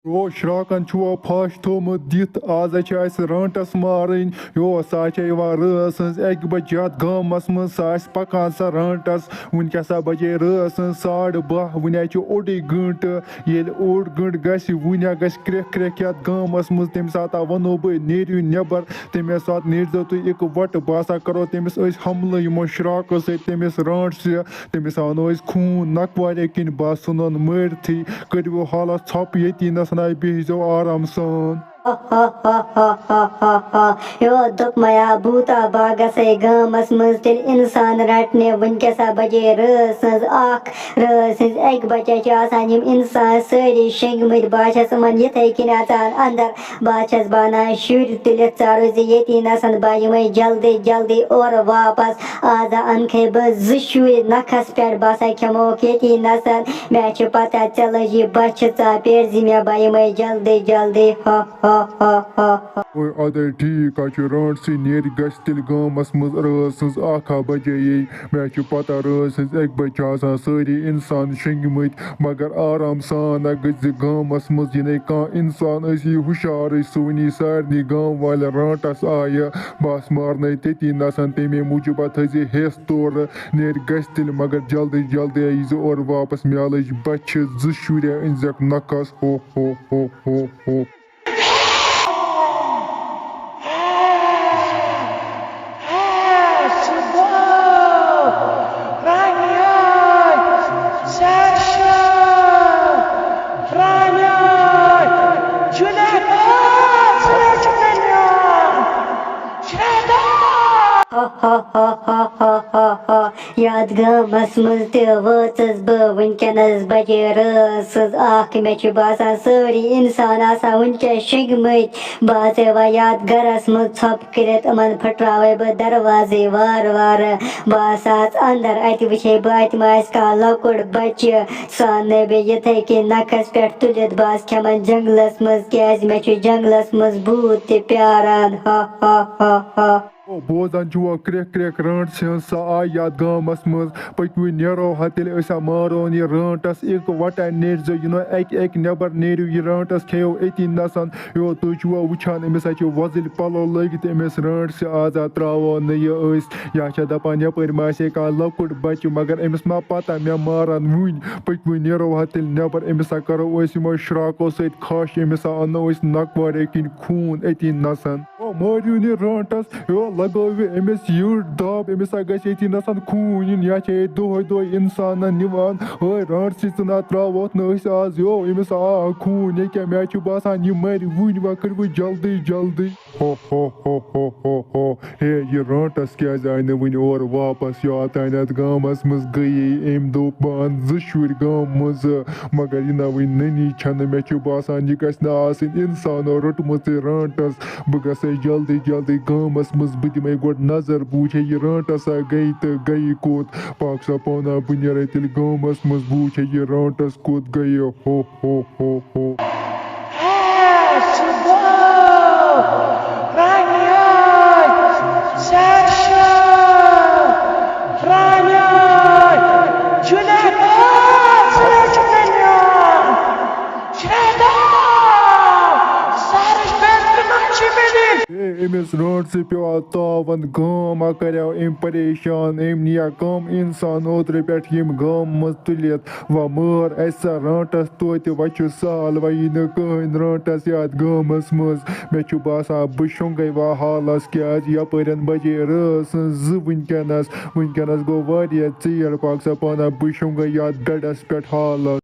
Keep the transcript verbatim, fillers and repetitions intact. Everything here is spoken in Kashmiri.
یو شراکن چھُوا پھش تھوٚومُت دِتھ؟ آز چھِ اَسہِ رانٹس مارٕنۍ۔ یو سا چھےٚ یِوان رٲژ ہٕنٛز اَکہِ بجہِ یَتھ گامس منٛز، سا آسہِ پکان سۄ رانٹس۔ وٕنۍ کیٛاہ سا بجے رٲژ ہٕنٛز ساڑٕ باہ، وٕنہِ حظ چھُ اوٚڑُے گٲنٹہٕ۔ ییٚلہِ اوٚڑ گٲنٹہٕ گژھِ، وٕنہِ حظ گژھِ کرٛٮ۪کھ کرٛٮ۪کھ یَتھ گامس منٛز۔ تَمہِ ساتہٕ وَنو بہٕ، نیٖرِو نٮ۪بر۔ تَمے ساتہٕ نیٖرزیو تُہۍ اِکہٕ وٹہٕ۔ بہٕ ہسا کرو تٔمِس أسۍ حملہٕ یِمو شراکو سۭتۍ، تٔمِس رانٹسہِ۔ تٔمِس اَنو أسۍ خوٗن نکوارِ کِنۍ، بہٕ سُنن مٲرتھٕے۔ کٔرِو حالس ژھۄپہٕ ییٚتی نَسَن، بِہزیو آرام سان۔ یو دوٚپ میا بھوٗتا باغس ہے گامس منٛز تیٚلہِ اِنسان رٹنہِ۔ وٕنکیٚس ہا بجے رٲژ سٕنٛز اکھ۔ رٲژ ہٕنٛز اَکہِ بجہِ چھِ آسان یِم اِنسان سٲری شۄنٛگمٕتۍ۔ بہٕ ہا چھَس یِمن یِتھَے کٔنۍ اَژان اندر۔ بہٕ حظ چھَس بانان شُرۍ تُلِتھ، ژارو زِ ییٚتی نَسَن بہٕ یِمَے جلدی جلدی اورٕ واپَس۔ آز اَنکھَے بہٕ زٕ شُرۍ نَکھَس پٮ۪ٹھ، بہٕ ہسا کھٮ۪موکھ ییٚتی نَسَن۔ مےٚ چھِ پَتہ ژےٚ لٔجی بۄچھِ ژاہ، پیٲرۍ زِ مےٚ بہٕ یِمَے جلدی جلدی۔ ہا ہا ہا ہا ہا۔ اوے اَدَے ٹھیٖک ہا چھُ، رانٛٹسٕے نیرِ گژھِ تیٚلہِ گامَس منٛز رٲژ سٕنٛز اَکھ ہا بَجے یے۔ مےٚ چھِ پَتہ رٲژ سٕنٛز اَکہِ بَجہِ چھِ آسان سٲری اِنسان شۄنٛگمٕتۍ۔ مگر آرام سان اگر زِ گامس منٛز یِنَے کانٛہہ اِنسان، أسی ہُشارٕے، سُہ وَنی سارنٕے گام والٮ۪ن رانٛٹس آیہِ۔ بس مارنَے تٔتی نَسَن، تَمے موٗجوٗب اَتھ تھٲیزِ ہٮ۪س تورٕ۔ نیرِ گژھِ تیٚلہِ مگر جلدی جلدی ییٖزِ اورٕ واپس، مےٚ لٔج بۄچھِ، زٕ شُرۍ أنۍزٮ۪کھ نَکھَس۔ ہو ہو ہو ہو ہو۔ ہا ہا ہا ہا ہا ہا ہا۔ یَتھ گامَس منٛز تہِ وٲژٕس بہٕ وٕنکیٚنَس، بَجے رٲژ سٕنٛز اَکھ۔ مےٚ چھُ باسان سٲری اِنسان آسان وٕنکیٚس شۄنٛگمٕتۍ۔ بہٕ آسہٕ یِوان یَتھ گَرَس منٛز ژھۄپہٕ کٔرِتھ، یِمَن پھٕٹراوَے بہٕ دَروازَے وارٕ وارٕ۔ بہٕ آسہٕ اَژ اَندَر، اَتہِ وٕچھے بہٕ اَتہِ ما آسہِ کانٛہہ لۄکُٹ بَچہِ۔ سُہ اَننَے بہٕ یِتھَے کٔنۍ نَکھَس پٮ۪ٹھ تُلِتھ، بہٕ آسہٕ کھٮ۪وان جنٛگلَس منٛز، کیٛازِ مےٚ چھُ جنٛگلَس منٛز بھوٗت تہِ پیاران۔ ہا ہا ہا ہا۔ او، بوزان چھُوا کرٛٮ۪کھ کرٛٮ۪کھ رانٛٹسہِ ہٕنٛز سۄ آیہِ یَتھ گامَس منٛز۔ پٔکِو نیرو ہا تیٚلہِ، أسۍ ہا مارون یہِ رانٛٹَس اِکہٕ وَٹَے۔ نیٖرزیو، یہِ نہٕ اَکہِ اَکہِ نٮ۪بر نیٖرِو، یہِ رانٛٹَس کھیٚیو أتی نَسَن۔ یو، تُہۍ چھِوا وٕچھان، أمِس ہا چھِ وۄزٕلۍ پَلو لٲگِتھ، أمِس رانٛٹسہِ۔ آز ہا ترٛاوو نہٕ یہِ أسۍ۔ یا چھا دَپان یَپٲرۍ ما آسہِ ہے کانٛہہ لۄکُٹ بَچہِ، مگر أمِس ما پَتہ مےٚ مارَن وٕنۍ۔ پٔکِو نیرو ہا تیٚلہِ نٮ۪بر، أمِس ہا کَرو أسۍ یِمو شرٛاکو سۭتۍ کھَش، أمِس ہا اَنو أسۍ نَکوارے کِنۍ خوٗن أتی نَسَن۔ او، مٲرِو نہٕ رانٛٹَس، یو، لگٲوِو أمِس یٔڈ دب، أمِس ہا گژھِ ییٚتی نَسَن خوٗن یُن، یا چھِ ییٚتہِ دۄہَے دۄہَے اِنسانَن نِوان۔ ہے رانٛٹسٕے، ژٕ نہ ترٛاوَتھ نہٕ أسۍ آز، یو، أمِس آو خوٗن، ییٚکیٛاہ مےٚ چھُ باسان یہِ مَرِ وٕنۍ، وۄنۍ کٔرِو جلدی جلدی۔ ہو ہو ہو ہو ہو ہو۔ ہے، یہِ رانٛٹَس کیٛازِ آیہِ نہٕ وٕنہِ اورٕ واپس؟ یوتانۍ اَتھ گامَس منٛز گٔیے أمۍ، دوٚپ، بہٕ اَنہٕ زٕ شُرۍ گامہٕ منٛزٕ، مگر یہِ نہ وٕنہِ نٔنی چھَنہٕ۔ مےٚ چھُ باسان، یہِ گژھِ نہٕ آسٕنۍ اِنسانو روٚٹمُت یہِ رانٛٹَس۔ بہٕ گژھے جلدی جلدی گامَس منٛز، بہٕ دِمَے گۄڈٕ نظر، بہٕ وٕچھے یہِ رانٛٹَسا گٔیہِ تہٕ گٔیہِ کوٚت۔ پاک سا پانا، بہٕ نیرے تیٚلہِ گامَس منٛز، بہٕ وٕچھے یہِ رانٛٹَس کوٚت گٔیہِ۔ ہو ہو ہو ہو۔ ہے، أمِس رانٛٹسہِ پیوٚو تاوَن، گام ہا کریو أمۍ پریشان، أمۍ نِیا کم اِنسان اوترٕ پٮ۪ٹھ ییٚمہِ گامہٕ منٛز تُلِتھ۔ وۄنۍ مٲر اَسہِ سا رانٛٹَس توتہِ، وۄنۍ چھُ سہل، وۄنۍ یی نہٕ کٕہٕنۍ رانٛٹَس یَتھ گامَس منٛز۔ مےٚ چھُ باسان، بہٕ شۄنٛگَے وۄنۍ حالَس، کیٛازِ یَپٲرٮ۪ن بَجے رٲژ سٕنٛز زٕ وٕنکٮ۪نَس۔ وٕنکٮ۪نَس گوٚو واریاہ ژیر، پاک سا پانہ، بہٕ شۄنٛگَے یَتھ بٮ۪ڈَس پٮ۪ٹھ حالَس۔